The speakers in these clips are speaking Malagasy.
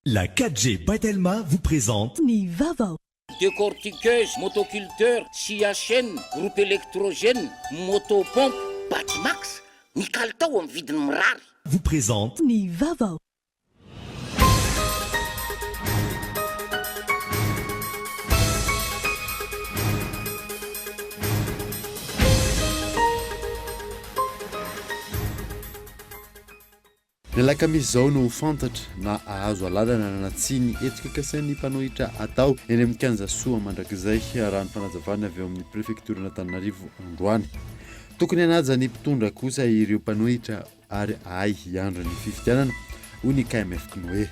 La 4G by Telma vous présente. Ny vaovao. Décortiqueuse, motoculteur, scie à chaîne, groupe électrogène, motopompe, Batimax, ny kalitao amin'ny vidiny mirary. Vous présente. Ny vaovao. Ny alakamisy izao no ho fantatra na hahazo alalana na tsia ny hetsika kasain'ny mpanohitra hatao eny amin'ny kianja Soa mandrakizay, raha ny fanazavana avy ao amin'ny prefektioran'Antananarivo androany. Tokony hanaja ny mpitondra kosa ireo mpanohitra ary hahay hiandry ny fifidianana, hoy ny KMF Cnoe.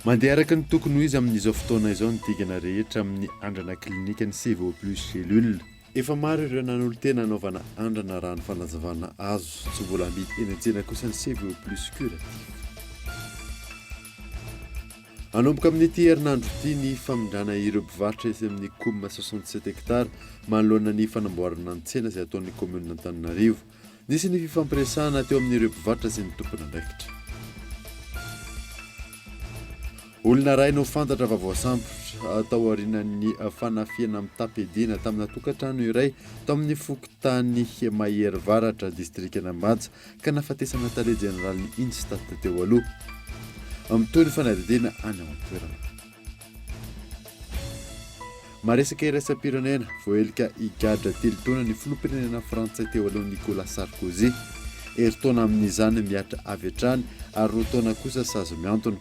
Mandeha araka ny tokony ho izy amin'izao fotoana izao ny dingana rehetra amin'ny andrana klinika ny CVO Plus Gélule. Efa maro ireo nanolo-tena hanaovana andrana raha ny fanazavana azo. Tsy mbola amidy eny an-tsena kosa ny CVO Plus Curatif. Hanomboka amin'ity herinandro ity ny famindrana ireo mpivarotra etsy amin'ny Coum 67 hectares manoloana ny fanamboarana ny tsena izay ataon'ny kaominina Antananarivo. Nisy ny fifampiresahana teo amin'ireo mpivarotra sy ny tompon'andraikitra. Olona iray no fantatra fa voasambotra tao aorianan'ny fanafihana mitam-piadiana tamina tokantrano iray tao amin'ny fokontany Maherivaratra, distrikan'Ambanja, ka nahafatesana tale jeneralin'ny Instat teo aloha. Mitohy ny fanadihadiana any an-toerana. Maresaka iraisam-pirenena, voahelika higadra telo taona ny filoham-pirenena frantsay teo aloha Nicolas Sarkozy. Herintaona amin'izany mihatra avy hatrany ary roa taona kosa sazy mihantona.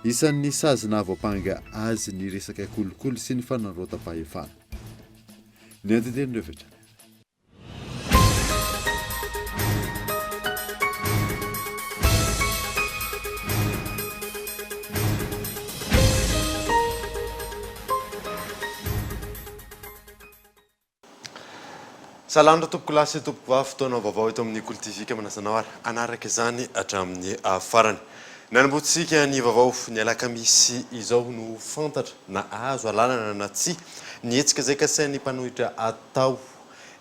Isan'ny sazy nahavoampanga azy ny resaka kolikoly sy ny fanararaotam-pahefana. Ny andinin'ireo avy hatrany. Salama tompokolahy sy tompokovavy, fotoana vaovao eto amin'ny Kolo TV ka manasa anao ary hanaraka izany hatramin'ny farany. Nanombohantsika ny vaovao ny alakamisy izao no fantatra na azo alalana na tsia ny hetsika izay kasain'ny mpanohitra atao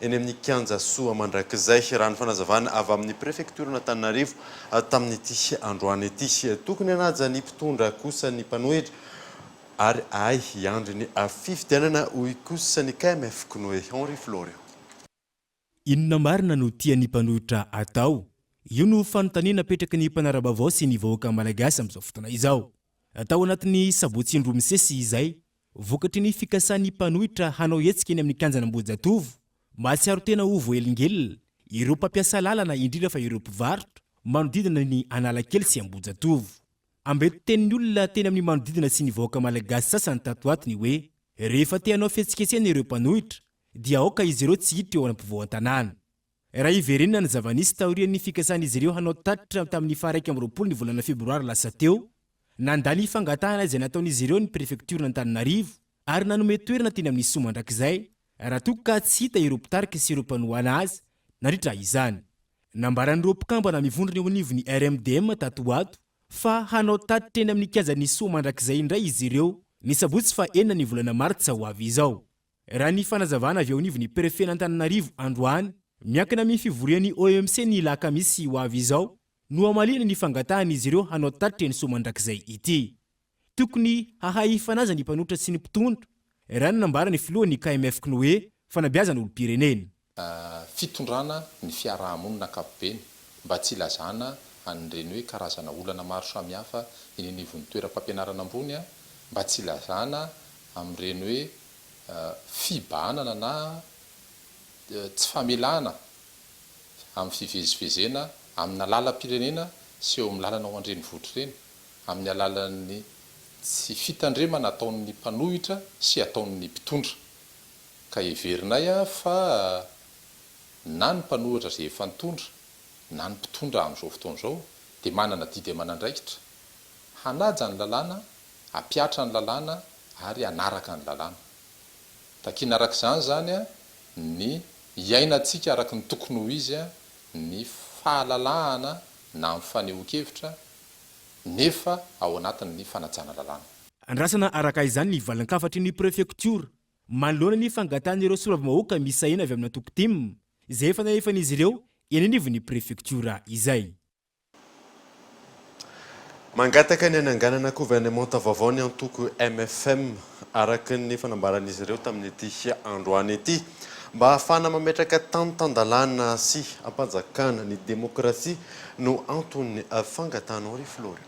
eny amin'ny kianja Soamandrakizay, raha ny fanazavana avy amin'ny prefektioran'Antananarivo tamin'ity androany ity. Tokony hanaja ny mpitondra kosa ny mpanohitra ary hahay hiandry ny fifidianana, hoy kosa ny KMF Cnoe Henri Florian. Inona marina no tian'ny mpanohitra atao? Io no fanontaniana apetraky ny mpanara-baovao sy ny vahoaka malagasy amin'izao fotoana izao. Tao anatin'ny sabotsy indroa misesy izay, Vokatry ny fikasan'ny mpanohitra hanao hetsika eny amin'ny kianjan'Ambohijatovo, mahatsiaro tena ho voahelingelina ireo mpampiasa lalana indrindra fa ireo mpivarotra manodidina ny Analakely sy Ambohijatovo. Ambentin-tenin'ny olona teny amin'ny manodidina sy ny vahoaka malagasy sasany tato ho ato ny hoe rehefa te hanao fihetsiketsehana ireo mpanohitra dia aoka izy ireo tsy hiditra eo ampovoan-tanàna. Raha hiverenana ny zava-nisy taorian'ny fikasan'izy ireo hanao tatitra tamin'ny faha-21 ny volana febroary lasa teo, nandà ny fangatahana izay nataon'izy ireo ny prefektioran'Antananarivo ary nanome toerana teny amin'ny Soa Mandrakizay raha toa ka tsy hita ireo mpitarika sy ireo mpanohana azy nandritra izany. Nambaran'ireo mpikambana mivondrona eo anivon'ny RMDM tato ho ato fa hanao tatitra eny amin'ny kianjan'ny Soa Mandrakizay indray izy ireo ny sabotsy faha-enina ny volana martsa ho avy izao. Raha ny fanazavana avy eo anivon'ny Prefet-n'Antananarivo androany, miankina amin'ny fivorian'ny OMC ny lahakamisy ho avy izao no hamaliana ny fangatahan'izy ireo hanao tatitra eny Soamandrakizay ity. Tokony hahay hifanaja ny mpanohitra sy ny mpitondra, raha ny nambaran'ny filohan'ny KMF Cnoe, fanabeazana olom-pirenena. Fitondrana ny fiaraha-monina ankapobeny mba tsy hilazana an'ireny hoe karazana olana maro samihafa eny anivon'ny toeram-pampianarana ambony, mba tsy hilazana amin'ireny hoe fibahanana na tsy famelana amin'ny fivezivezena amina lalam-pirenena sy eo amin'ny lalana ao an-drenivohitra ireny, amin'ny alalan'ny tsy fitandremana ataon'ny mpanohitra sy ataon'ny mpitondra. Ka heverinay fa na ny mpanohitra izay efa nitondra na ny mpitondra amin'izao fotoana izao dia manana adidy aman'andraikitra hanaja ny lalàna, hampihatra ny lalàna ary hanaraka ny lalàna. Takiana araka izany izany ny hiainantsika araka ny tokony ho izy ny fahalalahana na amin'ny fanehoan-kevitra nefa ao anatin'ny fanajana lalàna. Andrasana araka izany ny valin-kafatry ny prefektiora Manoloana ny fangatahan'ireo solombavambahoaka miisa enina avy amin'ny antoko tim, izay efa nalefan'izy ireo eny anivon'ny prefektiora izay. Mangataka ny hananganana governemanta vaovao ny antoko mfm, araka ny fanambaran'izy ireo tamin'ity androany ity. Mba hahafahana mametraka tany tan-dalàna sy hampanjakana ny demokrasia no anton'ny fangatahana Henri Florian.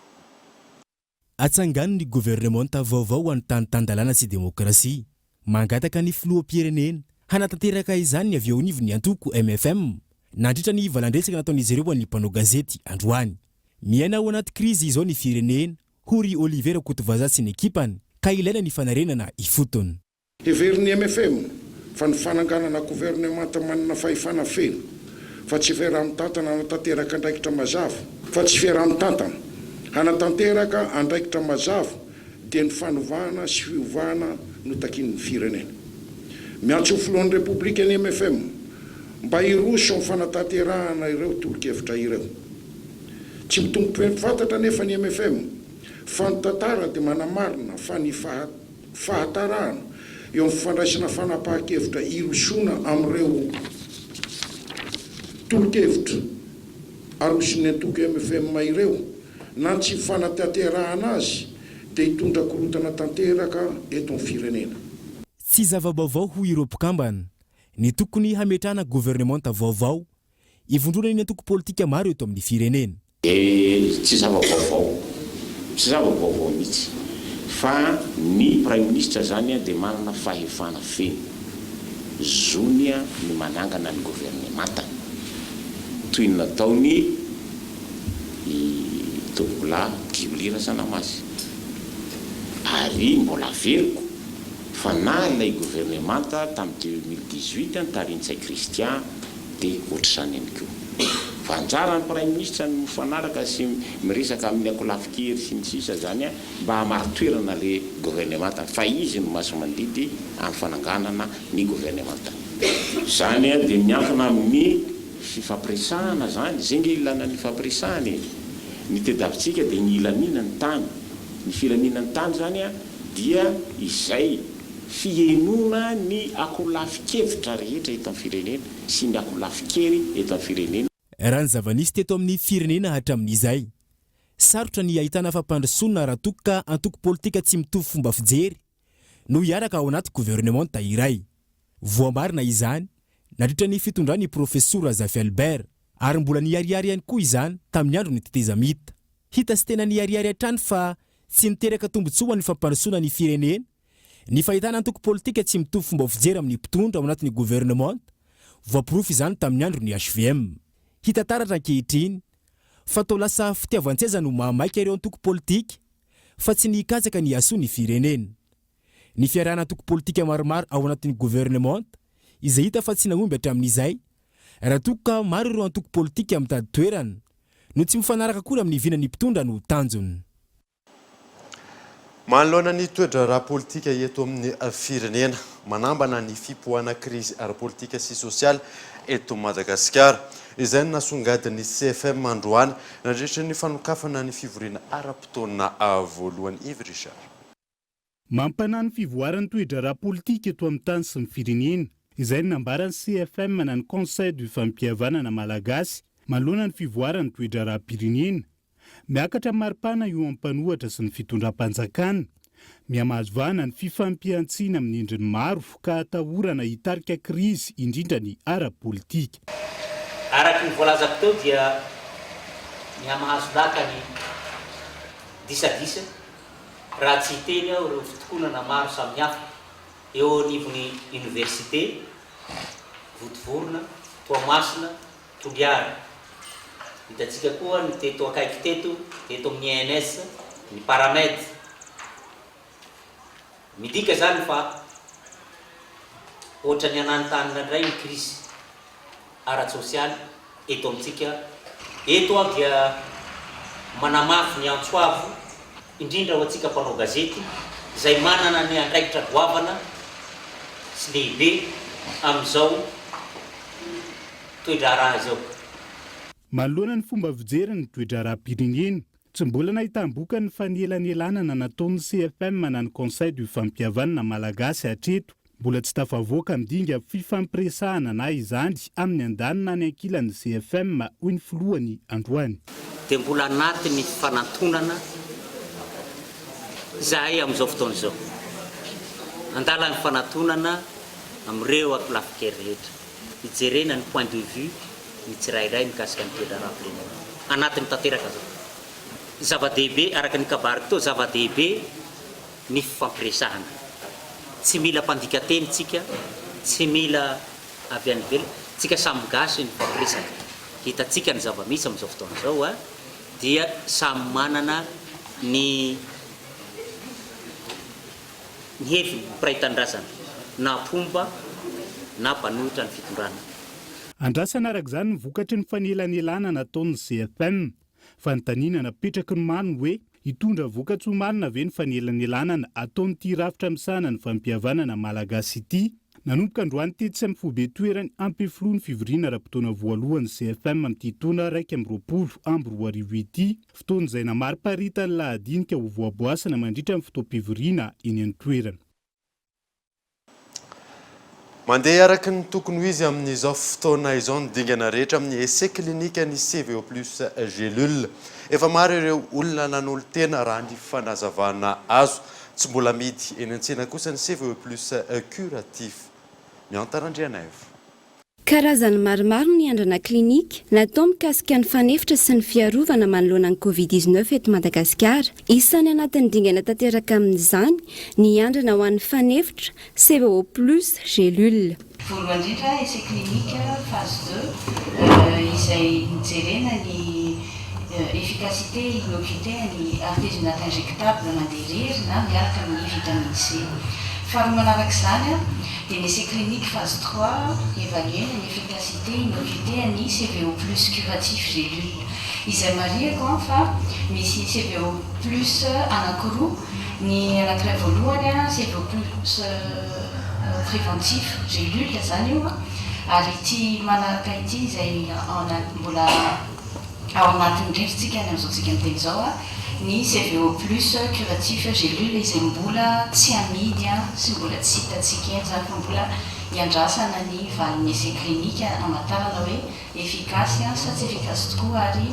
Atsangano ny governemanta vaovao ho an'ny tany tan-dalàna sy demokrasia. Mangataka ny filoham-pirenena hanatanteraka izany ny avy eo anivon'ny antoko mfm, nandritra ny valandresaka nataon'izy ireo an'ny mpanao gazety androany. Miaina ao anaty krizy izao ny firenena, hoy ry Olivier Rakotovazaha sy ny ekipany, ka ilaina ny fanarenana ifotony. Heverin'ny mfm fa ny fananganana governemanta manana fahefana feno, fa tsy fiaraha-mitantana hanatanteraka andraikitra mazava, fa tsy fiaraha-mitantana hanatanteraka andraikitra mazava dia ny fanovana sy fiovana no takian'ny firenena. Miantso ny Filohan'ny Repoblika ny mfm mba hiroso amin'ny fanatanterahana ireo tolo-kevitra ireo. Tsy mitompo fantatra anefa ny mfm fa ny tantara dia manamarina fa ny fahatarahana eo amin'ny fandraisana fanapahan-kevitra hirosoana amin'ireo tolo-kevitra aroson'ny antoko mfm ireo na ny tsy fanatanterahana azy dia hitondra korontana tanteraka eto amin'ny firenena. Tsy zava-baovao hoy ireo mpikambana ny tokony hametrahana governemanta vaovao ivondronan'ny antoko politika maro eto amin'ny firenena. Dia tsy zava-baovao, tsy zava-baovao mihitsy fa ny Praiminisitra izany dia manana fahefana feno, zony ny manangana ny governemantany, toy ny nataony i Tompokolahy Guy Willy Razanamasy. Ary mbola averiko fa na ilay governemanta tamin'ny 2018 notarihin'i Ntsay Christian, Dia ohatr'izany ihany koa. Fa anjaran'ny Praiminisitra ny mifanaraka sy miresaka amin'ny ankolafin-kery sy ny sisa izany mba hamari-toerana ilay governemanta fa izy no masi-mandidy amin'ny fananganana ny governemanta. Izany dia miankina amin'ny fifampiresahana izany. Izay ange ilana ny fifampiresahana e! Ny tediavintsika dia ny hilaminan'ny tany. Ny filaminan'ny tany izany dia izay. Fihainoana ny akolafin-kevitra rehetra eto amin'ny firenena sy ny akolafin-kery eto amin'ny firenena. Raha ny zava-nisy teto amin'ny firenena hatramin'izay, sarotra ny hahitana fampandrosoana raha toa ka antoko politika tsy mitovy fomba fijery no hiaraka ao anaty governemanta iray. Voamarina izany nandritra ny fitondran'ny Profesora Zafy Albert ary mbola niharihary ihany koa izany tamin'ny andron'ny tetezamita. Hita sy tena niharihary hatrany fa Tsy niteraka tombontsoa ho an'ny fampandrosoana ny firenena ny fahitana antoko politika tsy mitovy fomba fijery amin'ny mpitondra ao anatin'ny governemanta, voaporofo izany tamin'ny andron'ny hvm. Hita taratra ankehitriny fa toa lasa fitiavan-tseza no mahamaika ireo antoko politika fa tsy ny hikatsaka ny hahasoa ny firenena. Ny fiarahana antoko politika maromaro ao anatin'ny governemanta izay hita fa tsy nahomby hatramin'izay raha toa ka maro ireo antoko politika mitady toerana no tsy mifanaraka akory amin'ny vinan'ny mpitondra no tanjony. Manoloana ny toe-draharaha politika eto amin'ny firenena, manambana ny fipoahana krizy ara-politika sy sosialy eto Madagasikara. Izay no nasongadin'ny CFM androany nandritra ny fanokafana ny fivoriana ara-potoana voalohany. Yves Richard. Mampanahy ny fivoaran'ny toe-draharaha politika eto amin'ny tany sy ny firenena. Izay no nambaran'ny CFM na ny Conseil du Fampihavanana Malagasy manoloana ny fivoaran'ny toe-draharaham-pirenena. Miakatra ny maripana eo amin'ny mpanohatra sy ny fitondram-panjakana. Mihamahazo vahana ny fifampihantsiana amin'ny endriny maro ka atahorana hitarika krizy indrindra ny ara-politika. Araka ny voalazako teo dia mihamahazo laka ny disadisa Raha tsy hiteny aho ireo fitokonana maro samihafa eo anivon'ny Oniversite, Vontovorona, Toamasina, Toliara. Hitantsika koa ny teto akaiky teto, teto amin'ny ENS, ny Paramed. Midika izany fa ohatran'ny hananontanona indray ny krizy ara-tsosialy eto amintsika. Eto aho dia manamafy ny antso avo, indrindra ho antsika mpanao gazety izay manana ny andraikitra goavana sy lehibe amin'izao toe-draharaha izao. Manoloana ny fomba fijery ny toe-draharaham-pirenena, tsy mbola nahitam-bokany ny fanelanelanana nataon'ny CFM na ny Conseil du Fampihavanana Malagasy hatreto. Mbola tsy tafavoaka amin'ny dinga fifampiresahana na izany amin'ny andaniny na ny ankilany ny CFM, hoy ny filohany androany. Dia mbola anatin'ny fanantonana. Izahay amin'izao fotoana izao, andalan'ny fanatonana amin'ireo ankolafin-kery rehetra, hijerena ny point de vue ny tsirairay mikasika ny toe-draharaham-pirenena. Anatiny tanteraka izao. Zava-dehibe, araka ny kabariko teo, zava-dehibe ny fifampiresahana. Tsy mila mpandika teny tsika, tsy mila avy any ivelany, tsika samy gasy mifampiresaka. Hitantsika ny zava-misy amin'izao fotoana izao dia samy manana ny ny heviny ny mpiray tanindrazana na mpomba na mpanohitra ny fitondrana. Andrasana araka izany ny vokatry ny fanelanelanana nataon'ny CFM. Fanontaniana napetraky ny maro ny hoe, hitondra vokatsoa marina ve ny fanelanelanana ataon'ity rafitra misahana ny fampihavanana malagasy ity? Nanomboka androany tetsy amin'ny foibe toerany Ampefiloha ny fivoriana ara-potoana voalohan'ny CFM amin'ity taona 2021 ity, fotoana izay namariparitany lahadinika ho voaboasana mandritra ny fotoam-pivoriana eny an-toerana. Mandeha araka ny tokony ho izy amin'izao fotoana izao ny dingana rehetra amin'ny essai clinique ny CVO plus gélule. Efa maro ireo olona nanolo-tena raha ny fanazavana azo. Tsy mbola amidy eny an-tsena kosa ny CVO plus curatif. Mianta Randrianaivo. Karazany maromaro ny andrana klinika natao mikasika ny fanefitra sy ny fiarovana manoloana ny Covid 19 eto Madagasikara. Isan'ny anatin'ny dingana tanteraka amin'izany ny andrana ho an'ny fanefitra CVO plus gélule. Voalohany indrindra, essai clinique phase deux izay nijerena ny efficacité innocuité ny artésunate injectable mandeha irery na miaraka amin'ny vitamine C. Faharoa manaraka izany dia ny essai clinique phase trois, évaluer-na ny efficacité innocuité an'ny CVO plus curatif gélule. Izay marihiko fa misy CVO plus anankiroa, ny anankiray voalohany CVO plus préventif gélule izany io ary ity manaraka ity izay mbola Ao anatiny indrindra tsika any amin'izao tsika miteny izao ny CVO plus curatif gélule izay mbola tsy amidy sy mbola tsy hitantsika eny izany fa mbola iandrasana ny valin'ny essai clinique hamantarana hoe efficace sa tsy efficace tokoa ary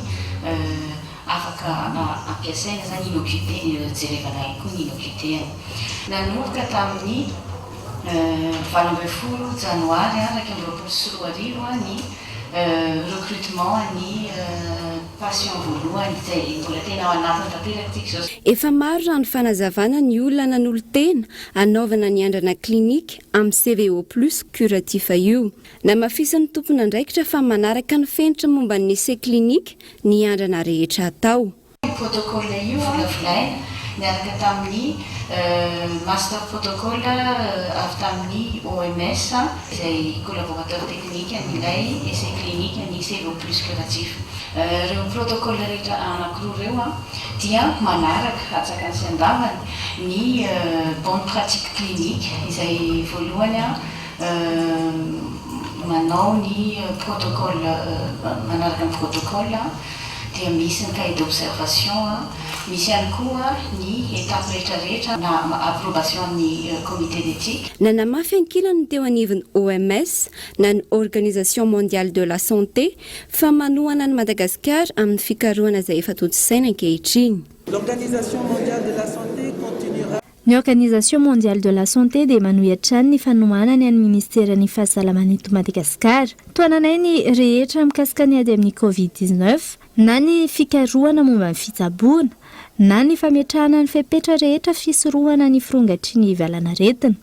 afaka ampiasaina izany innocuité jerevana ihany koa ny innocuité-ny. Nanomboka tamin'ny 18 janoary 2021 ny recrutement ny patient voalohany izay mbola tena ao anatiny tanteraka tsika izao. Efa maro raha ny fanazavana ny olona nanolo-tena hanaovana ny andrana klinika amin'ny CVO plus curatif io. Namafisin'ny tompon'andraikitra fa manaraka ny fenitra momba ny essai clinique ny andrana rehetra atao. Io protocole io volavolaina niaraka tamin'ny Master Protocol avy tamin'ny OMS izay collaborateur technique an'ilay essai clinique ny Cevo Plus Curatif. Ireo protocole rehetra anankiroa ireo dia manaraka antsakany sy andavany ny bonne pratique clinique izay voalohany manao ny protocole manaraka ny protocole dia misy ny cahier d'observation, misy ihany koa ny étape rehetra rehetra na approbation ny comité d'éthique. Nanamafy ankilany ny teo anivon'ny OMS na ny Organisation Mondiale de la Santé fa manohana an'i Madagasikara amin'ny fikarohana izay efa tontosaina ankehitriny. L'Organisation mondiale de la santé continuera. Ny Organisation Mondiale de la Santé dia manohy hatrany ny fanohanany an'ny Ministeran'ny Fahasalamana eto Madagasikara. Tohananay ny rehetra mikasika ny ady amin'ny Covid 19, na ny fikarohana momba ny fitsaboana, na ny fametrahana ny fepetra rehetra fisorohana ny firongatry ny valanaretina.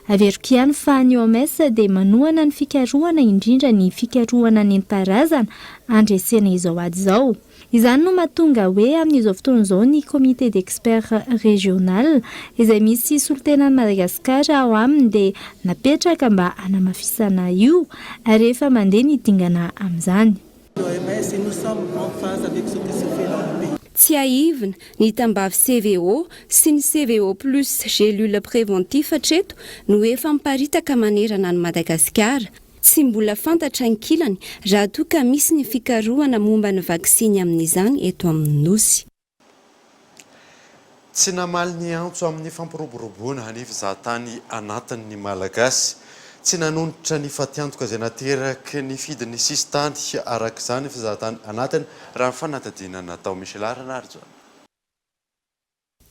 Averiko ihany fa ny OMS dia manohana ny fikarohana indrindra ny fikarohana nentim-paharazana handresena izao ady izao. Izany no mahatonga hoe amin'izao fotoana izao ny Comité d'experts régional izay misy solontenan'i Madagasikara ao aminy dia napetraka mba hanamafisana io ary efa mandeha ny dingana amin'izany. L'OMS et nous sommes en phase avec ce qui se fait dans le pays. Tsiahivina, ny tambavy CVO sy ny CVO plus gélule préventif hatreto no efa miparitaka manerana an'i Madagasikara. Tsy mbola fantatra ankilany raha toa ka misy ny fikarohana momba ny vaksiny amin'izany eto amin'ny Nosy. Tsy namaly ny antso amin'ny fampiroboroboana ny fizahatany anatiny ny Malagasy. Tsy nanonitra ny fatiantoka izay nateraky ny fidin'ny sisintany araka izany ny fizahatany anatiny raha ny fanadihadiana natao. Michela Ranarijaona.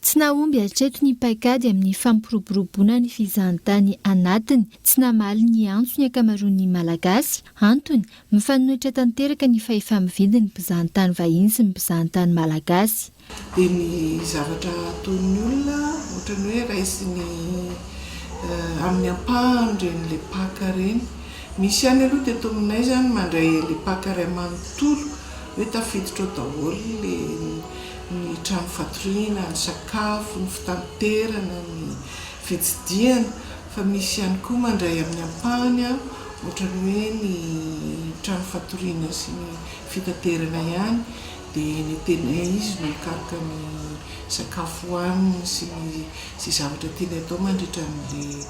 Tsy Tsy nahomby hatreto ny paikady amin'ny fampiroboroboana ny fizahantany anatiny. Tsy namaly ny antso ny ankamaroan'ny Malagasy. Antony, mifanohitra tanteraka ny fahefa-mividin'ny mpizahantany vahiny sy ny mpizahantany malagasy. Dia ny zavatra ataon'ny olona ohatran'ny hoe raisiny amin'ny ampahany ireny le pack ireny. Misy ihany aloha teto aminay izany mandray le pack iray manontolo hoe tafiditra ao daholo le ny trano fatoriana, ny sakafo, ny fitanterana, ny fitsidihana, fa misy ihany koa mandray amin'ny ampahany ohatran'ny hoe ny trano fatoriana sy ny fitaterana ihany dia ny tena izy no mikaroka ny sakafo hohaniny sy ny izay zavatra tiany atao mandritra an'ilay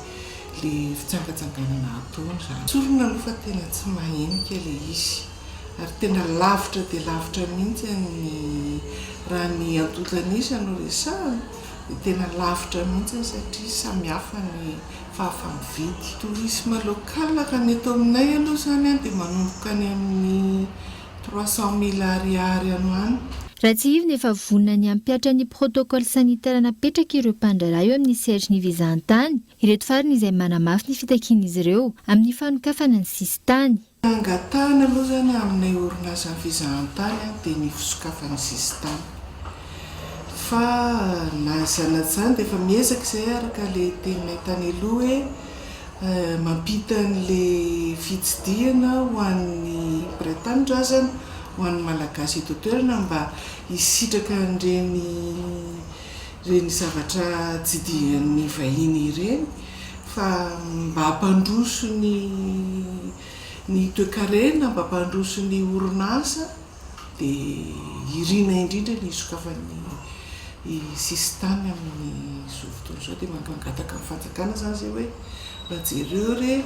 ilay fitsangatsanganana ataony izany. Tsorina aloha fa tena tsy mahenika ilay izy. Ary tena lavitra dia lavitra mihitsy ny raha ny antontan'isa no resahana dia tena lavitra mihitsy satria samy hafa ny fahafa-mividy. Tourisme local raha ny eto aminay aloha izany dia manomboka any amin'ny 300 mille ariary any ho any. Raha tsiahivina efa vonona ny hampihatra ny protocole sanitaire napetraka ireo mpandraharaha eo amin'ny sehatry ny fizahantany. Ireto farany izay manamafy ny fitakian'izy ireo amin'ny fanokafana ny sisintany. Angatahana aloha izany aminay orinasan'ny fizahantany dia ny fisokafan'ny sisintany. Fa na izany na tsy izany dia efa miezaka izahay araka ilay teninay tany aloha hoe mampita an'ilay fitsidihana ho an'ny mpiray tanindrazana, ho an'ny Malagasy eto an-toerana mba hisitraka an'ireny ireny zavatra tsidihan'ny vahiny ireny. Fa mba hampandroso ny ny toekarena, mba hampandroso ny orinasa dia irina indrindra ny hisokafan'ny sisintany amin'izao fotoana izao. Dia mangataka amin'ny fanjakana izany izay hoe mba jereo re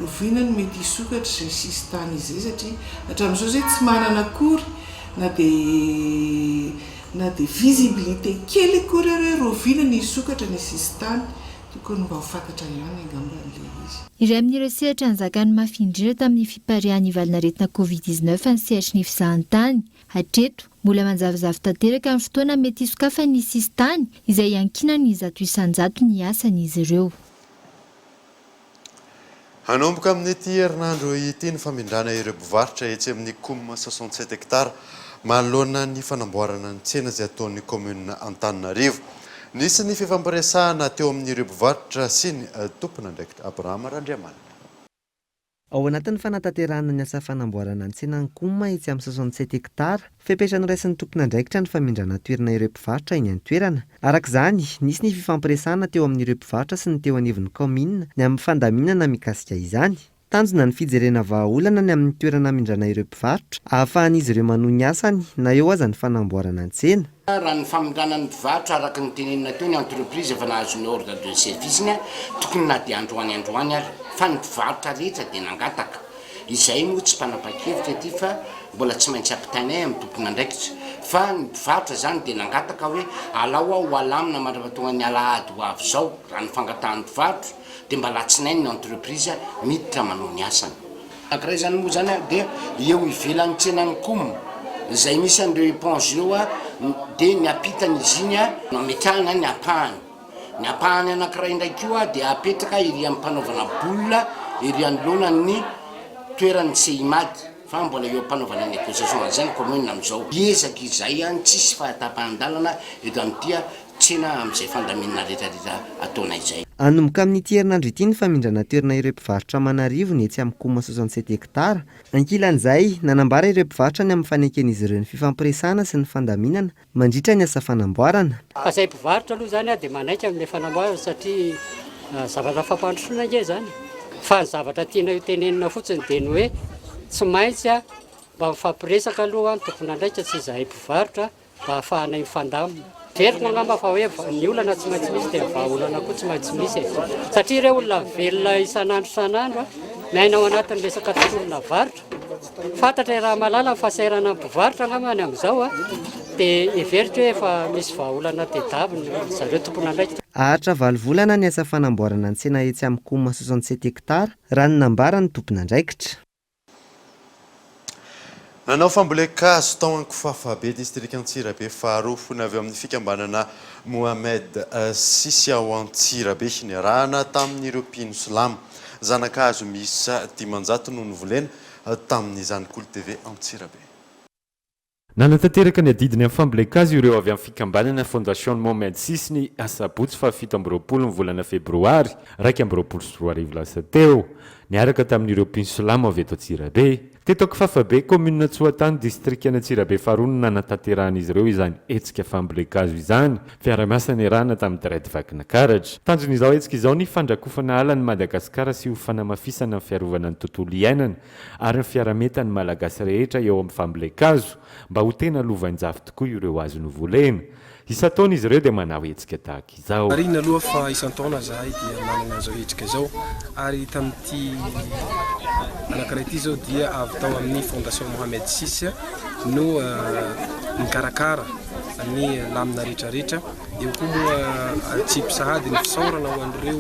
rahoviana no mety hisokatra izay sisintany izay satria hatramin'izao izay tsy manana akory na dia na dia visibilité kely akory ary hoe rahoviana no hisokatra ny sisintany. Tokony mba ho fantatra ihany angamba ilay izy. Iray amin'ireo sehatra nizakan'ny mafy indrindra tamin'ny fipariahan'ny valanaretina Covid 19 ny sehatry ny fizahantany. Hatreto, mbola manjavozavo tanteraka ny fotoana mety hisokafan'ny sisintany izay iankinan'ny 100% ny asan'izy ireo. Hanomboka amin'ity herinandro ity ny famindrana ireo mpivarotra etsy amin'ny Coum 67 hectares manoloana ny fanamboarana ny tsena izay ataon'ny kaominina Antananarivo. Nisy ny fifampiresahana teo amin'ireo mpivarotra sy ny tompon'andraikitra. Abraham Randriamanana. Ao anatin'ny fanatanterahana ny asa fanamboarana ny tsenan'ny Coum etsy amin'ny 67 hectares, Fepetra noraisin'ny tompon'andraikitra ny famindrana toerana ireo mpivarotra eny an-toerana. Araka izany, nisy ny fifampiresahana teo amin'ireo mpivarotra sy ny teo anivon'ny kaominina ny amin'ny fandaminana mikasika izany. Tanjona ny fijerena vahaolana ny amin'ny toerana hamindrana ireo mpivarotra, ahafahan'izy ireo manohy ny asany na eo aza ny fanamboarana ny tsena. Raha ny famindrana ny mpivarotra, araka ny tenenina teo, ny entreprise efa nahazo ny ordre de service-ny, tokony na dia androany androany ary, fa ny mpivarotra rehetra dia nangataka. Izahay moa tsy mpanapa-kevitra ety fa mbola tsy maintsy ampitainay amin'ny tompon'andraikitra. Fa ny mpivarotra izany dia nangataka hoe alao aho ho alamina mandra-pahatongan'ny alahady ho avy izao, raha ny fangatahan'ny mpivarotra dia mba alatsinainy ny entreprise miditra manao ny asany. Anankiray izany moa izany dia eo ivelan'ny tsenan'ny Coum izay misy an'ireo éponge ireo dia ny ampitan'izy iny no ametrahana ny ampahany. Ny ampahany anankiray indray koa dia apetraka ery am-panaovana boule ery anoloanan'ny toeran'ny Seimad fa mbola eo am-panaovana négociation an'izay ny commune amin'izao. Hiezaka izahay any tsisy fahatapahan-dalana eto amin'ity tsena amin'izay fandaminana rehetrarehetra ataonay izay. Hanomboka amin'ity herinandro ity ny famindrana toerana ireo mpivarotra aman'arivony etsy amin'ny Coma 67 hectares. Ankilan'izay, nanambara ireo mpivarotra ny amin'ny faneken'izy ireo ny fifampiresahana sy ny fandaminana mandritra ny asa fanamboarana. Fa izay mpivarotra aloha izany dia manaiky amin'ilay fanamboarana satria zavatra fampandrosoana ange izany e. Fa ny zavatra tianay ho tenenina fotsiny dia ny hoe tsy maintsy mba mifampiresaka aloha ny tompon'andraikitra sy izahay mpivarotra mba hahafahanay mifandamina. Heveriko angamba fa hoe ny olana tsy maintsy misy dia ny vahaolana koa tsy maintsy misy e. Satria ireo olona velona isan'andro isan'andro miaina ao anatin'ny resaka tontolona varotra. Fantatra i Ramalala fa sairana mpivarotra angamba ny amin'izao a, dia heveriko hoe efa misy vahaolana tedaviny ry zareo tompon'andraikitra. Haharitra valo volana ny asa fanamboarana ny tsena etsy amin'ny Coma 67 hectares, raha ny nambaran'ny tompon'andraikitra. Nanao fambolen-kazo tao Ankofafabe, distrika Antsirabe faharoa, ny avy ao amin'ny fikambanana Mohamed Sisy ao Antsirabe, niarahana tamin'ireo mpino silamo. Zana-kazo miisa 500 no novolena tamin'izany. Kolo TV Antsirabe. Nanatanteraka ny adidiny amin'ny fambolen-kazo ireo avy amin'ny fikambanana Fondation Mohamed Sisy ny asabotsy faha 27 ny volana febroary 2021 lasa teo, niaraka tamin'ireo mpino silamo avy eto Antsirabe. Teto Ankifafabe, kaominina Tsoatany, distrikan'Antsirabe faharoa no nanatanterahan'izy ireo izany hetsika fambolen-kazo izany, fiarahamiasa niarahana tamin'ny Dredd Vakinakaratra. Tanjon'izao hetsika izao ny fandrakofana ala an'i Madagasikara sy ho fanamafisana ny fiarovana ny tontolo iainana ary ny fiarahamientan'ny Malagasy rehetra eo amin'ny fambolen-kazo mba ho tena lovain-jafy tokoa ireo hazo novolena. Isan-taona izy ireo dia manao hetsika tahaka izao. Marihina aloha fa isan-taona izahay dia manana an'izao hetsika izao ary tamin'ity anankiray ity izao dia avy tao amin'ny Fondation Mohamed Six no nikarakara ny lamina rehetrarehetra. Eo koa moa atsipy sahady ny fisaorana ho an'ireo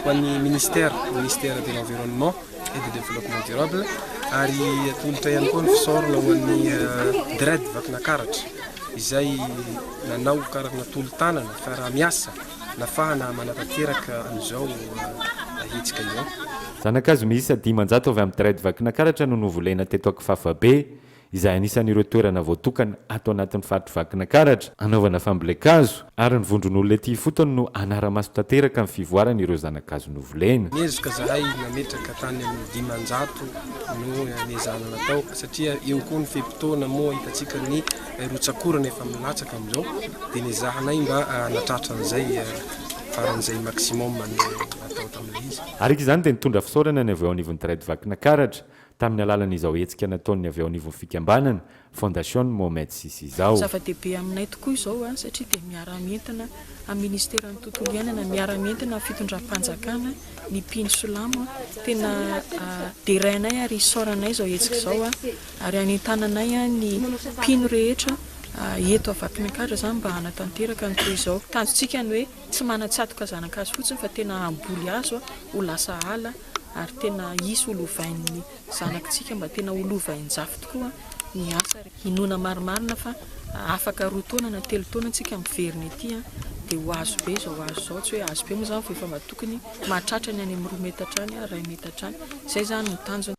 ho an'ny ministère, ministère de l'environnement et du développement durable ary atolotra ihany koa ny fisaorana ho an'ny DREDD Vakinakaratra izay nanao karazana tolo-tanana fiaraha-miasa nafahana manatanteraka an'izao hetsika izao. Zana-kazo miisa 500 avy amin'ny DREDD Vakinakaratra no novolena teto Ankifafabe izay anisan'ireo toerana voatokana ato anatin'ny faritr'i Vakinakaratra hanaovana fambolen-kazo, ary ny vondron'olona ety ifotony no hanara-maso tanteraka ny fivoaran'ireo zana-kazo novolena. Niezaka zahay nametraka tany amin'ny 500 no niezahana natao satria eo koa ny fe-potoana moa hitantsika ny rotsak'orana efa milatsaka amin'izao dia niezahanay mba hanatratra an'izay faran'izay maximum ny natao tamin'ilay izy. Araka izany dia nitondra fisaorana ny avy eo anivon'ny Dredd Vakinakaratra tamin'ny alalan'izao hetsika nataon'ny avy eo anivon'ny fikambanana, Fondation Mohamed Sissi izao. Zava-dehibe aminay tokoa izao satria dia miara-mientana amin'ny Ministeran'ny Tontolo Iainana, miara-mientana amin'ny fitondram-panjakana ny mpino silamo. Tena derainay ary isaoranay izao hetsika izao ary anentananay ny mpino rehetra eto Vakinankaratra izany mba hanatanteraka ny toy izao. Tanjontsika ny hoe tsy manan-tsatoka zana-kazo fotsiny fa tena hamboly hazo ho lasa ala. ary tena hisy ho lovain'ny zanakitsika mba tena ho lovain-jafy tokoa ny asa ary inoana marimarina fa afaka roa taona na telo taona tsika miverina ety dia ho azo be izao hazo izao, tsy hoe azo be moa izany fa efa mba tokony mahatratra ny any amin'ny roa metatra any, iray metatra any, izay izany no tanjona.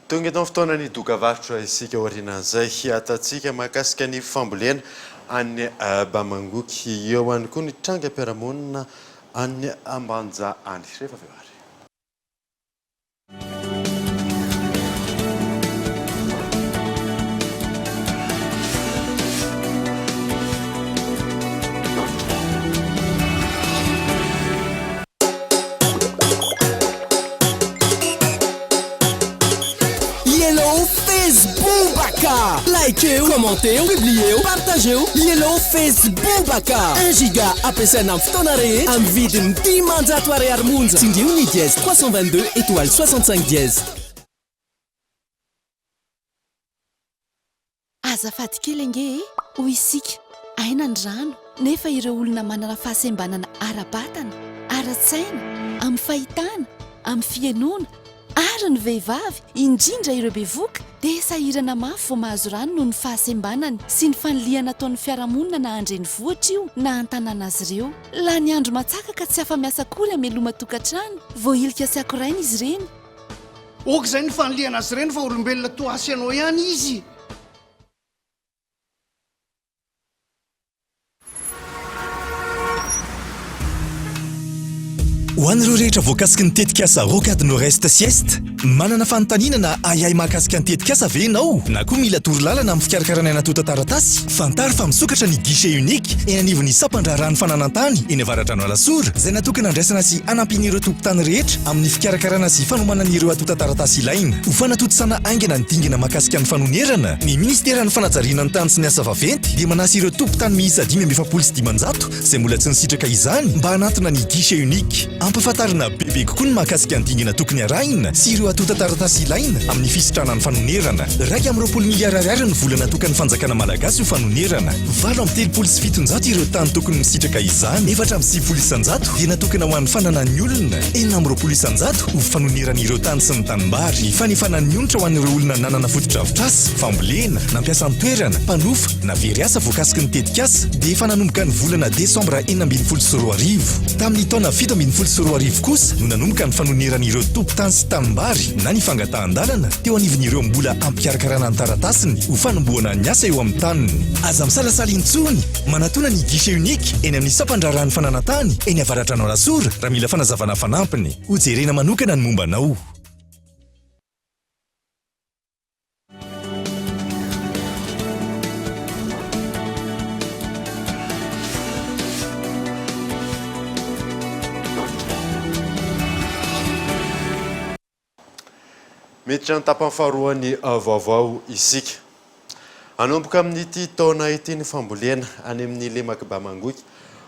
Tonga eto amin'ny fotoanan'ny dokavarotra isika aorianan'izay hiatantsika mahakasika ny fambolena any Bamangoky. Eo ihany koa ny trangam-piarahamonina any Ambanja any. Rehefa avy eo ary. Yellow Faceboobaka! Likeo, commenteo, publieo, partageo Yellow Faceboobaka! Un giga ampiasaina amin'ny fotoana rehetra amin'ny vidiny 500 ariary monja. Tsindrio ny dièse 322 étoile 65 dièse. Azafady kely ange e! Hoy isika, aina ny rano, nefa ireo olona manana fahasembanana ara-batana, ara-tsaina, amin'ny fahitana, amin'ny fihenoana, ary ny vehivavy, indrindra ireo bevoka, dia sahirana mafy vao mahazo rano noho ny fahasembanany sy ny fanilihana ataon'ny fiarahamonina na an-drenivohitra io na an-tanàna azy ireo. Lany andro matsaka ka tsy afa-miasa akory hameloma tokantrano, voahilika sy akoraina izy ireny. Ok izay ny fanilihana azy ireny fa olombelona toa ahy sy ianao ihany izy. Ho an'ireo rehetra voakasiky ny tetikasa Rocade Nord-Est sy Est, manana fanontaniana na ahiahy mahakasika ny tetikasa ve ianao? Na koa mila torolalana amin'ny fikarakarana ny antontan-taratasy? Fantaro fa misokatra ny guichet unique eny anivon'ny sampan-draharahan'ny fananan-tany eny Avaradrano Alasora, izay natokana handraisana sy hanampiana ireo tompon-tany rehetra amin'ny fikarakarana sy fanomanana ireo antontan-taratasy ilaina. Ho fanatontosana haingana ny dingana mahakasika ny fanonerana, ny Minisiteran'ny Fanajariana ny Tany sy ny Asa Vaventy dia manasa ireo tompon-tany miisa 545 izay mbola tsy nisitraka izany mba hanantona ny guichet unique. Ampahafantarina bebe kokoa ny mahakasika ny dingana tokony arahina sy ireo antontan-taratasy ilaina amin'ny fisitrahana ny fanonerana. 21 miliara ariary ny vola natokan'ny fanjakana malagasy ho fanonerana. 738 ireo tany tokony misitraka izany. 94% dia natokana ho an'ny fananan'ny olona, 26% ho fanonerana ireo tany sy ny tanimbary. Ny fanefana ny onitra ho an'ireo olona nanana fotodrafitrasa, fambolena, nampiasa ny toerana, mpanofa, na very asa voakasiky ny tetikasa dia efa nanomboka ny volana desambra 2016. Tamin'ny taona 2017 kosa no nanomboka ny fanonerana ireo tompon-tany sy tanimbary na ny fangatahan-dalana teo anivon'ireo mbola ampikarakarana ny taratasiny ho fanombohana ny asa eo amin'ny taniny. Aza misalasala intsony, manatona ny guichet unique eny amin'ny sampan-draharahan'ny fananan-tany eny Avaradrano Alasora raha mila fanazavana fanampiny. Hojerena manokana ny momba anao. Miditra ny tapany faharoan'ny vaovao isika. Hanomboka amin'ity taona ity ny fambolena any amin'ny lemak'i Bamangoky,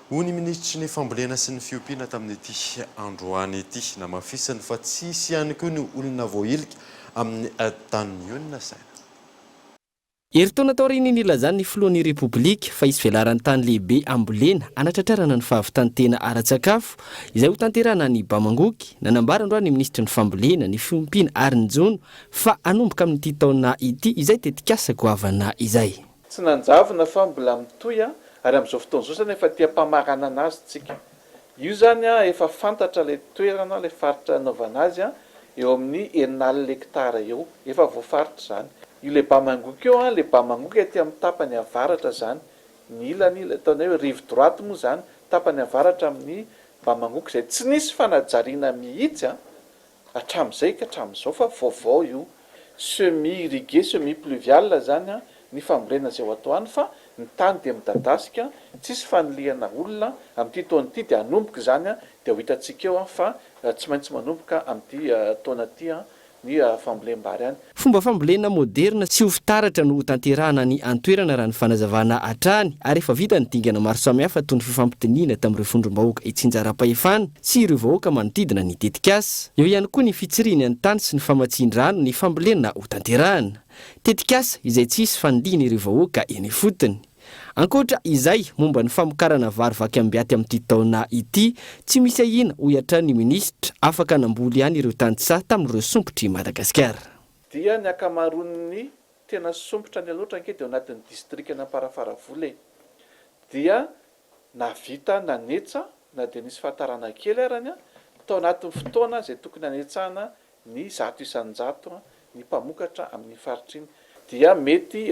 hoy ny minisitry ny fambolena sy ny fiompiana tamin'ity androany ity. Namafisiny fa tsy hisy ihany koa ny olona voahilika amin'ny tanin'ny olona saina. Herintaona taorian'ny nilazan'ny filohan'ny Repoblika fa hisy velaran-tany lehibe hambolena hanatratrarana ny fahavitan-tena ara-tsakafo izay hotanterahana any Bamangoky, nanambara androany ny minisitry ny Fambolena, ny Fiompiana ary ny Jono fa hanomboka amin'ity taona ity izay tetikasa goavana izay. Tsy nanjavona fa mbola mitohy ary amin'izao fotoana izao izany efa aty am-pamaranana azy tsika. Io izany efa fantatra ilay toerana, ilay faritra hanaovana azy eo amin'ny 60 hektara eo. Efa voafaritra izany. Io ilay Bamangoky io, ilay Bamangoky aty amin'ny tapany avaratra izany. Ny ilany, ilay ataonay hoe rive droite moa izany, tapany avaratra amin'ny Bamangoky izay tsy nisy fanajariana mihitsy Hatramin'izay ka hatramin'izao fa vaovao io. Semi irrigué, semi pluvial izany ny fambolena izay ho atao any fa ny tany dia midadasika, tsisy fanilihana olona, amin'ity taona ity dia hanomboka izany dia ho hitantsika eo fa tsy maintsy manomboka amin'ity taona ity ny fambolem-bary any. Fomba fambolena moderina sy ho fitaratra no hotanterahana any an-toerana raha ny fanazavana hatrany ary efa vita ny dingana maro samihafa toy ny fifampidinihina tamin'ireo vondrom-bahoaka itsinjaram-pahefana sy ireo vahoaka manodidina ny tetikasa. Eo ihany koa ny fitsirihina ny tany sy ny famatsian-drano ny fambolena hotanterahana. Tetikasa izay tsy hisy fanilihina ireo vahoaka eny ifotony. Ankoatra izay, momba ny famokarana vary vaky ambiaty amin'ity taona ity, tsy misy ahiana, hoy hatrany ny minisitra, afaka namboly ihany ireo tantsaha tamin'ireo sompitr'i Madagasikara. Dia ny ankamaroan'ny tena sompitra any Alaotra ange dia ao anatin'ny distrikan'Amparafaravola e! Dia nahavita nanetsa na dia nisy fahatarana kely arany tao anatin'ny fotoana izay tokony hanetsahana ny 100% ny mpamokatra amin'iny faritra iny dia mety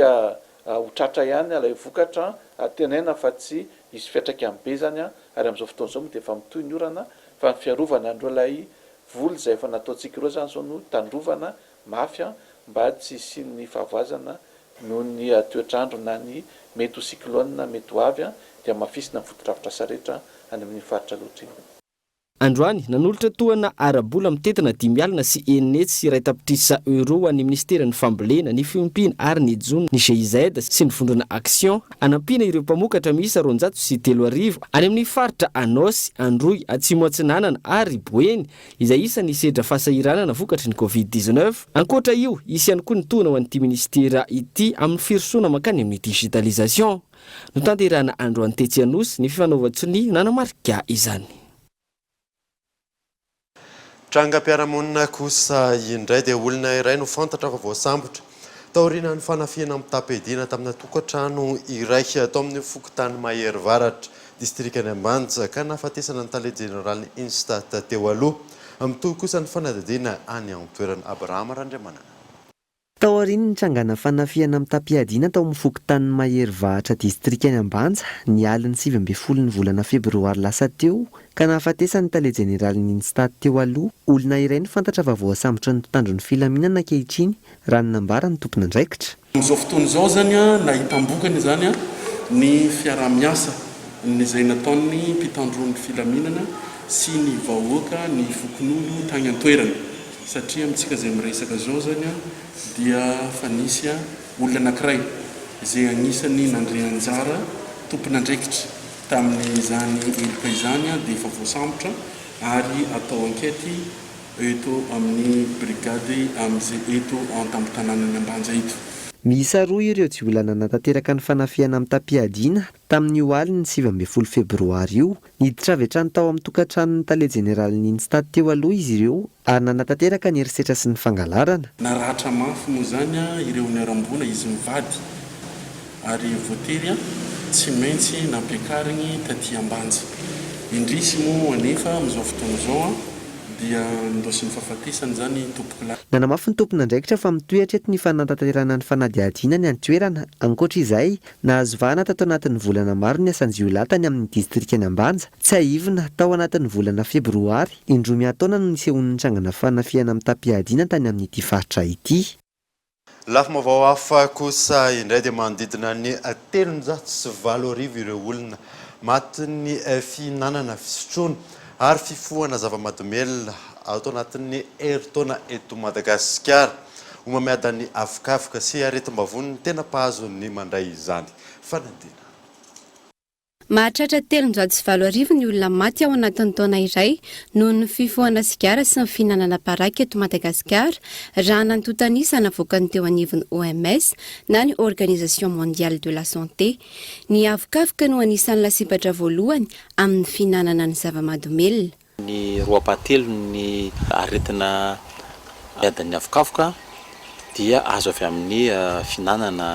ho tratra ihany ilay vokatra antenaina fa tsy hisy fiantraikany be izany ary amin'izao fotoana izao moa dia efa mitohy ny orana fa ny fiarovana an'ireo ilay voly izay efa nataontsika ireo izany izao no tandrovana mafy mba tsy hisian'ny fahavoazana noho ny toetr'andro na ny mety ho cyclone mety ho avy dia hamafisina ny fotodrafitrasa rehetra any amin'iny faritra loatra iny. Androany, nanolotra tohana ara-bola mitentina 605 tapitrisa Euros ho an'ny Minisiteran'ny Fambolena, ny Fiompiana ary ny Jono ny GIZ sy ny vondrona Action hanampiana ireo mpamokatra miisa 3200 any amin'ny faritra Anôsy, Androy, Atsimo Atsinanana ary Boeny izay isan'ny hisedra fahasahiranana vokatry ny Covid 19. Ankoatra io, hisy ihany koa ny tohana ho an'ity minisitera ity amin'ny firosoana mankany amin'ny digitalisation. Notanterahina androany tetsy Anosy ny fifanaovan-tsonia nanamarika izany. Trangam-piarahamonina kosa indray dia olona iray no fantatra fa voasambotra taorian'ny fanafihana mitam-piadiana tamina tokantrano iray tao amin'ny fokontany Maherivaratra, distrikan'i Ambanja, ka nahafatesana ny tale jeneralin'ny Instat teo aloha. Mitohy kosa ny fanadihadiana any an-toerana. Abrahama Randriamanana. Taorian'ny nitrangana fanafihana mitam-piadiana tao amin'ny fokontanin'i Maherivahatra distrikan'i Ambanja ny alin'ny 19 ny volana febroary lasa teo ka nahafatesan'ny tale jeneralin'ny Instat teo aloha, olona iray no fantatra fa voasambotry ny mpitandro ny filaminana ankehitriny raha ny nambaran'ny tompon'andraikitra. Amin'izao fotoana izao izany nahitam-bokany izany ny fiaraha-miasa izay nataon'ny mpitandro ny filaminana sy ny vahoaka, ny fokonolona tany an-toerana. Satria amintsika izay miresaka izao izany dia fa nisy olona anankiray izay anisan'ny nandray anjara tompon'andraikitra tamin'izany heloka izany dia efa voasambotra. ary atao ankety eto amin'ny brigady amin'izay eto an-tampon-tanànan'i Ambanja eto. Miisa roa ireo jiolahy nanatanteraka ny fanafihana mitam-piadiana tamin'io alin'ny 19 febroary io. Niditra avy hatrany tao amin'ny tokantranon'ny tale jeneralin'ny Instat teo aloha izy ireo ary nanatanteraka ny herisetra sy ny fangalarana. Naratra mafy moa izany ireo niharam-boina izy mivady ary voatery tsy maintsy nampiakarigny taty Ambanja. Indrisy moa anefa amin'izao fotoana izao dia nindaosin'ny fahafatesana izany tompokolahy. Nanamafy ny tompon'andraikitra fa mitohy hatreto ny fanatanterahana ny fanadihadiana ny an-toerana. Ankoatra izay, nahazo vahana tato anatin'ny volana maro ny asan-jiolahy tany amin'ny distrikan'i Ambanja. Tsiahivina, tao anatin'ny volana febroary, indroa miantaona no nisehoan'ny trangana fanafihana mitam-piadiana tany amin'ity faritra ity. Lafim-baovao hafa kosa indray dia manodidina ny 8300 ireo olona matin'ny fihinanana, fisotroana ary fifohana zava-mahadomelina ato anatin'ny herintaona eto Madagasikara. Homamiadan'ny avokavoka sy aretim-bavony ny tena mpahazo ny mandray izany fanadinana. Mahatratra 8300 ny olona maty ao anatin'ny taona iray noho ny fifohana sigara sy ny fihinanana paraky eto Madagasikara, raha ny antontan'isa navoakan'ny teo anivon'ny OMS na ny Organisation Mondiale de la Santé. Ny avokavoka no anisan'ny lasibatra voalohany amin'ny fihinanana ny zava-mahadomelina. Ny roa ampahatelon'ny aretina miadan'ny avokavoka dia azo avy amin'ny fihinanana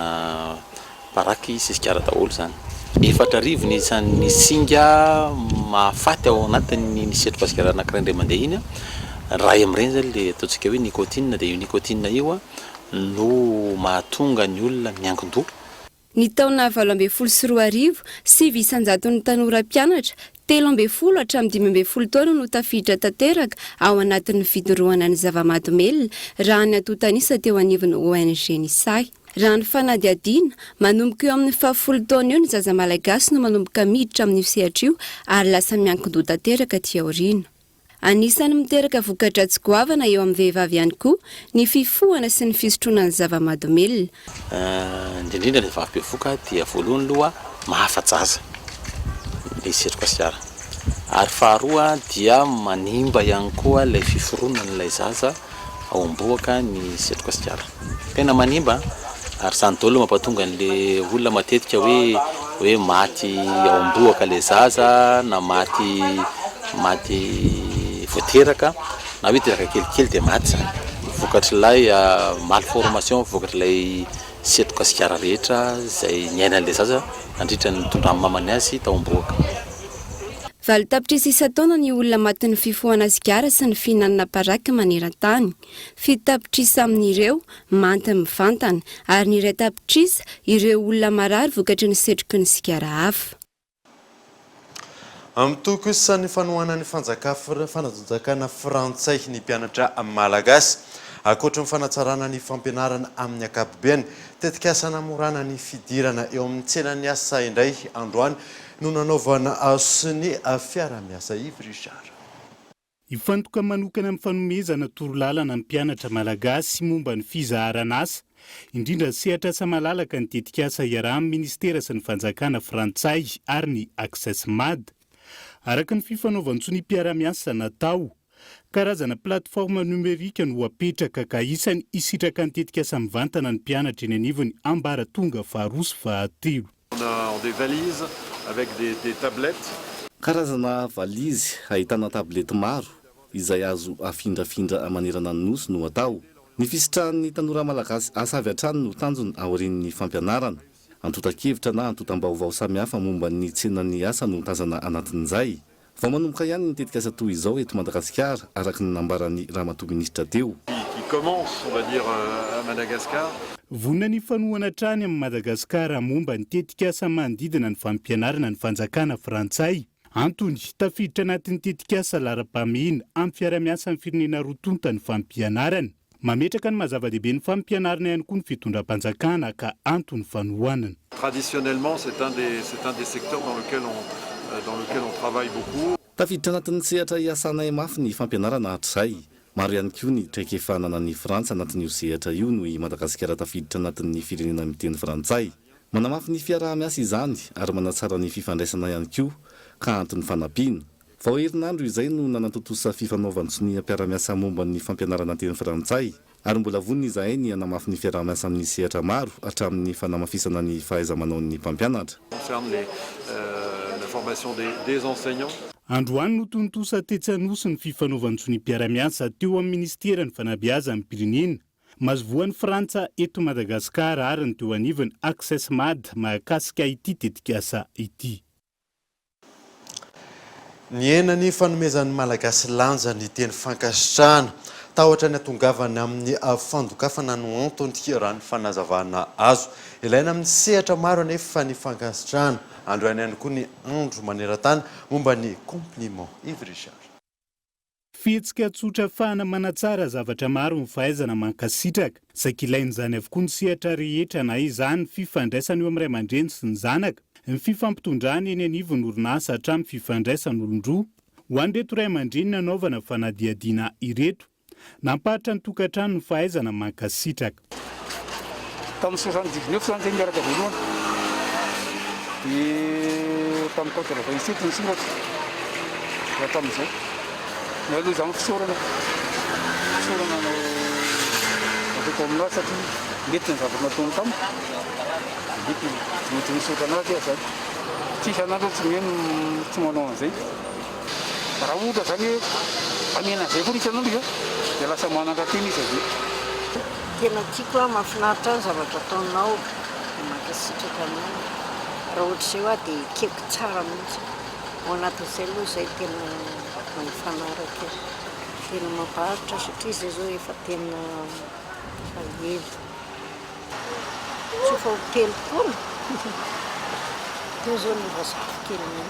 paraky sy sigara daholo izany. 4000 ny isan'ny singa mahafaty ao anatin'ny ny setroka sigara anankiray indray mandeha iny. Iray amin'ireny izany ilay ataontsika hoe nicotine, dia io nicotine io no mahatonga ny olona miankin-doha. Ny taona 2018, sivy isan-jaton'ny tanora mpianatra, 13 hatramin'ny 15 taona no tafiditra tanteraka ao anatin'ny fidorohana ny zava-mahadomelina, raha ny antontan'isa teo anivon'ny ONG Nisahy. Raha ny fanadihadiana, manomboka eo amin'ny fahafolo taona eo ny zaza malagasy no manomboka miditra amin'io sehatra io ary lasa miankin-doha tanteraka aty aoriana. Anisan'ny miteraka voka-dratsy goavana eo amin'ny vehivavy ihany koa ny fifohana sy ny fisotroana ny zava-mahadomelina. Indrindra indrindra ny vehivavy bevohoka dia voalohany aloha mahafa-jaza ny setroka sigara ary faharoa dia manimba ihany koa ilay fiforonan'ilay zaza ao am-bohoka ny setroka sigara. Tena manimba an! Ary izany daholo no mampatonga an'le olona matetika hoe hoe maty ao am-bohoka le zaza na maty maty vao teraka na hoe teraka kelikely dia maty izany. Vokatr'ilay malformation, vokatr'ilay setroka sigara rehetra izay niainan'ilay zaza nandritra ny nitondran'ny mamany azy tao am-bohoka. Valo tapitrisa isan-taona ny olona matin'ny fifohana sigara sy ny fihinanana paraky maneran-tany. Fito tapitrisa amin'ireo, maty mivantana, ary ny iray tapitrisa, ireo olona marary vokatry ny setroky ny sigara hafa. Mitohy kosa ny fanohanan'ny fanjakana frantsay ny mpianatra malagasy. Ankoatry ny fanatsarana ny fampianarana amin'ny ankapobeny, tetikasa hanamorana ny fidirana eo amin'ny tsenan'ny asa indray androany no nanaovana sonia fiaraha-miasa Yves Richard. Hifantoka manokana amin'ny fanomezana torolalana ny mpianatra malagasy momba ny fizaharan'asa, indrindra ny sehatr'asa malalaka ny tetikasa iarahan'ny minisitera sy ny fanjakana frantsay ary ny Access Mad. Araka ny fifanaovan-tsoniam-piarahamiasa natao, karazana plateforme numérique no apetraka ka isany hisitraka ny tetikasa mivantana ny mpianatra eny anivon'ny ambaratonga faharoa sy fahatelo. On a des valises avec des des tablettes. Karazana valizy ahitana tablety maro izay azo afindrafindra manerana ny Nosy no atao. Ny fisitrahan'ny tanora malagasy asa avy hatrany no tanjona aorian'ny fampianarana. Antontan-kevitra na antontam-baovao samihafa momba ny tsenan'ny asa no tazana anatin'izay. Vao manomboka ihany ny tetikasa toy izao eto Madagasikara, araka ny nambaran'ny Ramatoa Minisitra teo. Qui commence, on va dire, à Madagascar. Vonona ny hifanohana hatrany amin'i Madagasikara momba ny tetikasa manodidina ny fampianarana ny fanjakana frantsay. Antony, tafiditra anatin'ny tetikasa laharam-pahamehana amin'ny fiarahamiasan'ny firenena roa tonta ny fampianarana. Mametraka ny maha zava-dehibe ny fampianarana ihany koa ny fitondram-panjakana ka antony fanohanana. Traditionnellement, c'est un des, c'est un des secteurs dans lequel on, dans lequel on travaille beaucoup. Tafiditra anatin'ny sehatra iasanay mafy ny fampianarana hatrizay. Maro ihany koa ny traikefa ananan'i Frantsa anatin'io sehatra io noho i Madagasikara tafiditra anatin'ny firenena miteny frantsay. Manamafy ny fiaraha-miasa izany ary manatsara ny fifandraisana ihany koa ka antony fanampiana. Vao herinandro izay no nanatontosa fifanaovan-tsonia mpiara-miasa momba ny fampianarana teny frantsay ary mbola vonona izahay ny hanamafy ny fiaraha-miasa amin'ny sehatra maro hatramin'ny fanamafisana ny fahaiza-manaon'ny mpampianatra. Concerne les la formation des des enseignants. Androany no tontosa tetsy Anosy ny fifanaovan-tsonia mpiara-miasa teo amin'ny minisiteran'ny Fanabeazam-pirenena, Masoivohon'i Frantsa eto Madagasikara ary ny teo anivon'ny Access Mad mahakasika ity tetikasa ity. Nihena ny fanomezan'ny Malagasy lanja ny teny fankasitrahana. Tahotra ny hatongavana amin'ny fandokafana no antony, raha ny fanazavana azo. Ilaina amin'ny sehatra maro anefa ny fankasitrahana. Androany ihany koa ny andro maneran-tany momba ny compliment. Yves Richard. Fihetsika tsotra afahana manatsara zavatra maro ny fahaizana mankasitraka. Saika ilain'izany avokoa ny sehatra rehetra na izany fifandraisana eo amin'ny ray aman-dreny sy ny zanaka, ny fifampitondrana eny anivon'ny orinasa hatramin'ny fifandraisan'olon-droa. Ho an'ireto ray aman-dreny nanaovana fanadihadiana ireto, nampahantra ny tokantrano ny fahaizana mankasitraka. Tamin'ny 79 izany izay niaraka voalohany dia tamin'ny quatre vingt sept ny soratra dia hatramin'izao. Ny aloha izany fisaorana, fisaorana no ataoko aminazy satria mety ny zavatra nataony tamiko, mety, tsy maintsy misaotra anazy aho izany. Tsy isan'andro aho tsy mihaino tsy manao an'izay. Raha ohatra izany hoe amena an'izay foana isan'andro izy dia lasa manandrantena izy avy eo. Tena tiako an, mahafinaritra ahy ny zavatra ataonao dia mankasitraka anao. Raha ohatr'izay hoa dia ekeko tsara mihitsy. Ao anatin'izay aloha izay tena mifanaraka e. Tena mampaharitra satria izay izao efa tena efa ela. Tsy efa ho 30? Teo izao no efa zafikelinay.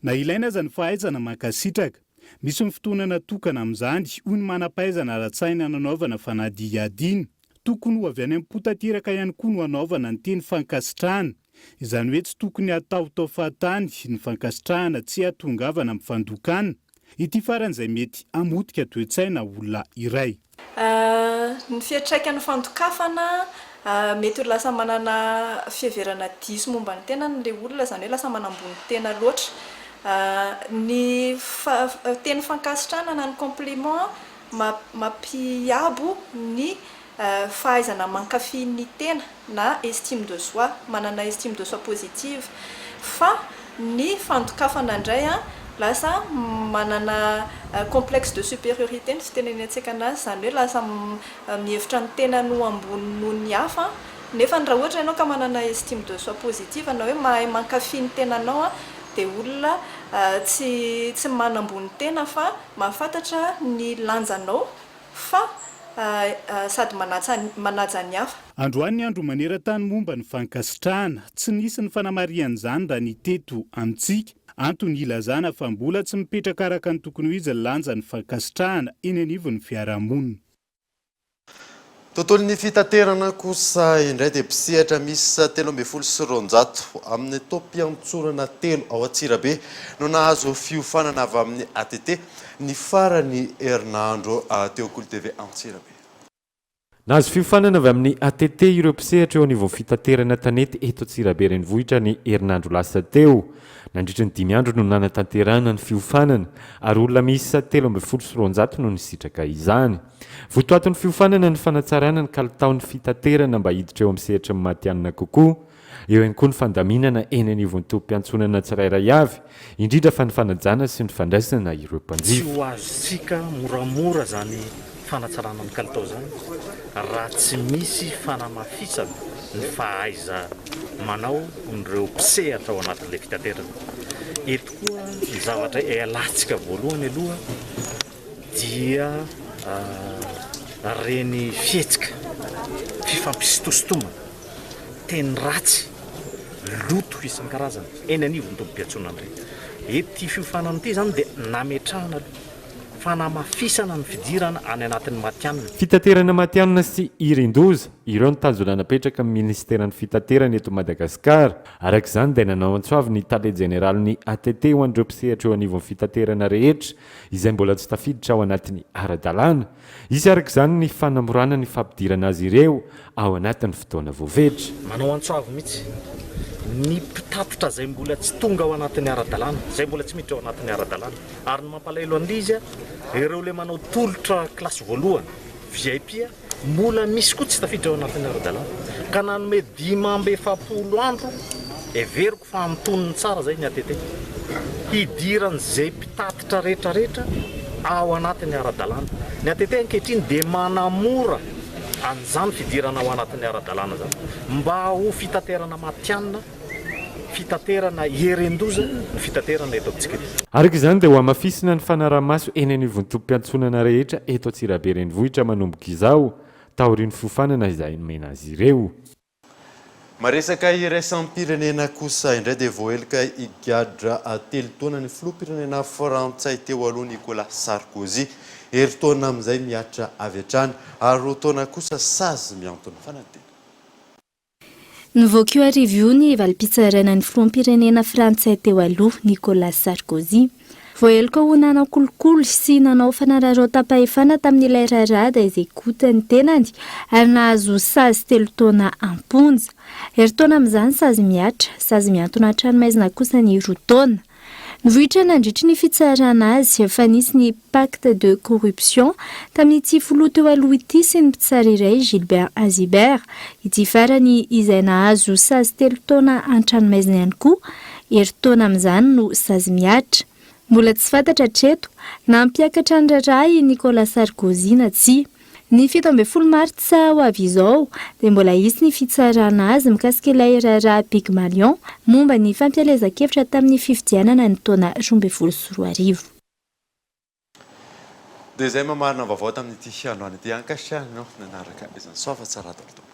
Na ilaina aza ny fahaizana mankasitraka, misy ny fotoana natokana amin'izany, hoy ny manam-pahaizana ara-tsaina nanaovana fanadihadiana. Tokony ho avy any am-po tanteraka ihany koa no hanaovana ny teny fankasitrahana, izany hoe tsy tokony hataotao fahatany ny fankasitrahana tsy hahatongavana amin'ny fandokana. Ity farany izay mety hamotika toe-tsaina olona iray. Ny fiantraikan'ny fandokafana, mety ho lasa manana fiheverana diso momba ny tenany ilay olona, izany hoe lasa manambony tena loatra. Ny teny fankasitrahana na ny compliment mampiabo ny fahaizana mankafy ny tena na estime de soi, manana estime de soi positive, fa ny fandokafana indray lasa manana complexe de supériorité ny fitenenantsika anazy, izany hoe lasa mihevitra ny tenany ho ambony noho ny hafa, nefa raha ohatra ianao ka manana estime de soi positive na hoe mahay mankafy ny tenanao dia olona tsy tsy manambony tena fa mahafantatra ny lanjanao Fa sady manaja ny hafa. Androany ny andro maneran-tany momba ny fankasitrahana. Tsy nisy ny fanamarihana izany raha ny teto amintsika. Antony hilazana fa mbola tsy mipetraka araka ny tokony ho izy ny lanjan'ny fankasitrahana eny anivon'ny fiarahamonina. Tontolon'ny fitaterana kosa indray dia mpisehatra miisa 213 amin'ny taom-piantsonana telo ao Antsirabe no nahazo fiofanana avy amin'ny ATT Ny faran'ny herinandro teo Kolo TV Antsirabe. Nahazo fiofanana avy amin'ny ATT ireo mpisehatra eo anivon'ny fitaterana tanety eto Antsirabe Renivohitra ny herinandro lasa teo. Nandritra ny dimy andro no nanatanterahana ny fiofanana ary olona miisa 213 no nisitraka izany. Votoatin'ny fiofanana ny fanatsarana ny kalitaon'ny fitaterana mba hiditra eo amin'ny sehatry ny matihanina kokoa. Eo ihany koa ny fandaminana eny anivon'ny tobim-piantsonana tsirairay avy, indrindra fa ny fanajana sy ny fandraisana ireo Tsy mpanjifa. ho azontsika moramora izany fanatsarana ny kalitao izany raha tsy misy fanamafisana ny fahaiza-manao an'ireo mpisehatra ao anatin'ilay fitaterana. Eto koa ny zavatra ialantsika voalohany aloha dia ireny fihetsika fifampisintosintomana, teny ratsy, loto isan-karazany eny anivon'ny tobim-piantsonana ireny. Ity fiofanana ity izany dia nametrahana aloha fanamafisana ny fidirana any anatin'ny matihanina. Fitaterana matihanina sy irin-doza, ireo ny tanjona napetraka ny minisiteran'ny Fitaterana eto Madagasikara. Araka izany dia nanao antso avo ny tale jeneralin'ny ATT ho an'ireo mpisehatra eo anivon'ny fitaterana rehetra izay mbola tsy tafiditra ao anatin'ny ara-dalàna. Hisy araka izany ny fanamorana ny fampidirana azy ireo ao anatin'ny fotoana voafetra. Manao antso avo mihitsy. Ny mpitatitra izay mbola tsy tonga ao anatin'ny ara-dalàna, izay mbola tsy miditra ao anatin'ny ara-dalàna. Ary ny mampalahelo an'ilay izy, ireo ilay manao tolotra kilasy voalohany, VIP, mbola misy koa tsy tafiditra ao anatin'ny ara-dalàna. Ka nanome 45 andro, heveriko fa antonony tsara izay ny ATT, hidiran'izay mpitatitra rehetra rehetra ao anatin'ny ara-dalàna. Ny ATT ankehitriny dia manamora an'izany fidirana ao anatin'ny ara-dalàna izany mba ho fitaterana matihanina, fitaterana heren-doza ny fitaterana eto amintsika eto. Araka izany dia hohamafisina ny fanaraha-maso eny anivon'ny tobim-piantsonana rehetra eto Antsirabe Renivohitra manomboka izao, taorian'ny fiofanana izay nomena azy ireo. Maresaka iraisam-pirenena kosa indray dia voaheloka higadra telo taona ny filoham-pirenena frantsay teo aloha Nicolas Sarkozy. Herintaona amin'izay mihatra avy hatrany ary roa taona kosa sazy mihantona fanadinana. Nivoaka io hariva io ny valim-pitsarana ny filoham-pirenena frantsay teo aloha Nicolas Sarkozy. Voaheloka ho nanao kolikoly sy nanao fanararaotam-pahefana tamin'ilay raharaha des écoutes ny tenany ary nahazo sazy telo taona am-ponja. Herintaona amin'izany sazy mihatra, sazy mihantona an-tranomaizina kosa ny roa taona. Nivoitra nandritry ny fitsarana azy fa nisy ny pacte de corruption tamin'ity filoha teo aloha ity sy ny mpitsara iray Gilbert Azibert. Ity farany izay nahazo sazy telo taona an-tranomaizina ihany koa Herintaona amin'izany no sazy mihatra. Mbola tsy fantatra hatreto na hampiakatra ny raharaha i Nicolas Sarkozy na tsia. Ny 17 martsa ho avy izao dia mbola hisy ny fitsarana azy mikasika ilay raharaha Pygmalion momba ny fampielezan-kevitra tamin'ny fifidianana ny taona 2012. Dia izay mamarina vaovao tamin'ity androany ity. Ankasitrahana anao nanaraka izany. Soava tsara daholo tompoko.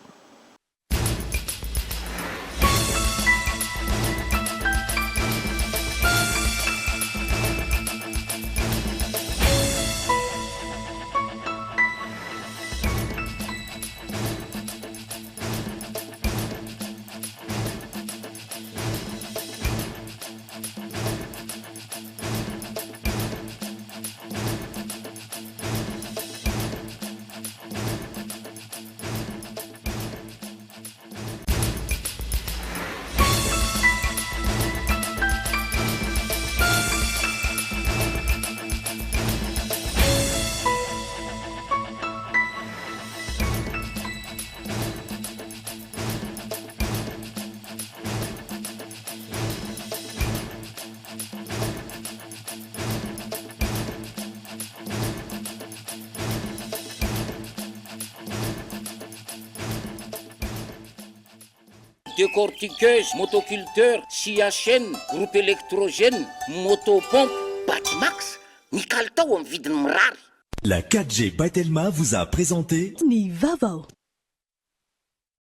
Décortiqueuse, motoculteur, scie à chaîne, groupe électrogène, moto pompe, Batimax, ny kalitao amin'ny vidiny mirary. La 4G by Telma vous a présenté. Ny vaovao.